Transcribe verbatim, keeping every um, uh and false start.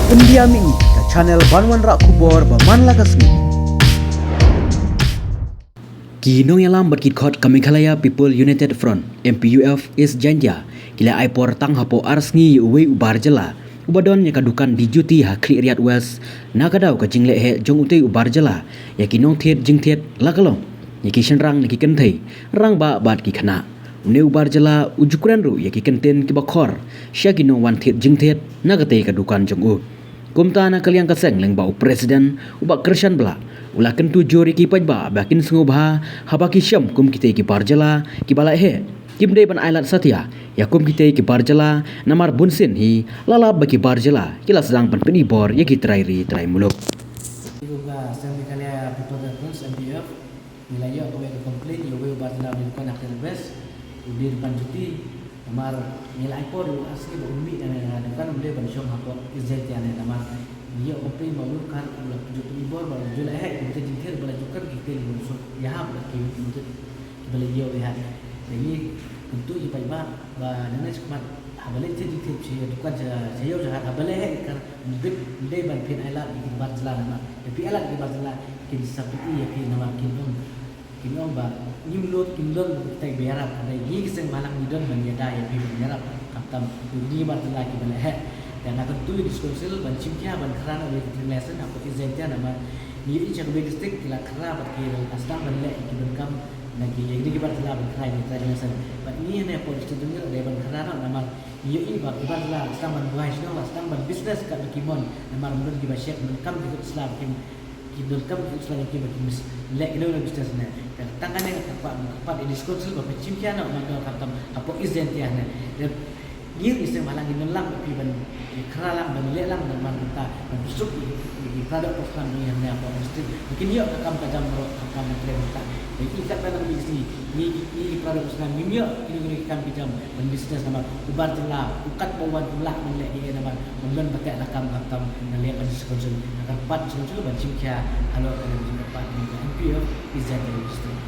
Pyndiam ïa ka channel ban wanrah khubor ba man la ka sngi. Ki nongïalam bad ki dkhot ka Meghalaya People United Front, M P U F, East Jaintia, ki la ai por tang hapoh ar sngi ïa uwei u bar jylla uba don ïa ka dukan Dijuti ha Khliehriat West, na ka daw ka jingleh heh jong utei u bar jylla ïa ki nongthied jingthied, la ka long ïa ki shynrang ne ki kynthei, rangbah bad ki khynnah. Une u bar jylla u ju kren ruh ïa ki kyntien kiba khor sha ki nongwan thied jingthied na katei ka dukan jong u. Kumta na ka liang ka seng lyngba u President u Bah Kyrshan Blah, u la kyntu jur ïa ki paidbah ba kin sngewbha haba ki shem kum kitei ki bar jylla kiba leh heh, kim dei ban ailad satia ïa kum kitei ki bar jylla, namar bunsien hi la lap ba ki bar jylla ki la sdang ban pyni bor ïa ki trai ri trai muluk. Ïa ka seng Meghalaya People Defense, M P F, ngi la ïoh kawei ka complaint ïa uwei u bar jylla uba dei dukan ha Khliehriat West, uba dei dukan Juti. Namar ngi la ai por ïa u ar sngi ba un mih na, na dukan, um dei ban shong hapoh East Jaintia ne. Namar ngi ïoh complaint ba u Lurkhar u la ju pyni bor ba u ju leh heh ïa ki nongthied jingthied ba la ju kren ki ktien ba suk ïa ha ba ki nongthied kiba la ïoh ïa ha. Te ngi kyntu ïa ki paidbah ba nangne shakhmat haba leit thied jingthied sha dukan sha, sha ïew sha hat, haba leh heh ka kar, ym dei, ym dei ban phin ailad ïa ki bar jylla namar lada phi ailad ïa ki bar jylla kin sa pyni ïa phi namar kin ong, kin ong ba ngim nud, kim don kita kiba ïarap. Hynrei ngi ki seng bhalang ngi don ban ïada ïa phi ban ïarap, khamtam ïa ki bar jylla kiba leh heh. Te nga kyntu ïa u District Council ban shim khia ban khra noh ïa ki training lesson hapoh East Jaintia namar ngi ïohi sha kawei ka district ki la khra bad ki la sdang ban leh ïa ki donkam na ki, ïa ki bar jylla ban khra ïa ki training lesson. Bad ngi hangne hapoh District Council dei ban khra noh namar ngi ïohi ba ki bar jylla la sdang ban buhai shnong, la sdang ban business katba ki mon namar ym don kiba shep, ym donkam ki kut sla ba kim, ki donkam ki kut sla ïa ki ba kim leh kino kino business ne. Te tang kane nga kyrpad, nga kyrpad ïa u District Council ba phin shim khia noh ban don, khamtam hapoh East Jaintia ne. Te ngi ruh ki seng bhalang ngi don lang bad phi ban ïakhra lang, ban leh lang, ban, ban mynta ban pynsuk ïa ki para doh para snam jong ngi hangne hapoh district ba kin ïoh ka kam ka jam baroh, ka kam ka trei mynta. Te ïa katba nang ïa ki sngi ngi, ngi ki para doh para snam ngim ïoh kino kino ki kam ki jam ban business namar u bar jylla u katba u wan um lah ban leh ei ei namar ym don ba teh lakam, khamtam na liang ka District Council. Nga kyrpad District Council ban shim khia halor kane ka jingkyrpad jong ka M P F East Jaintia Hills District.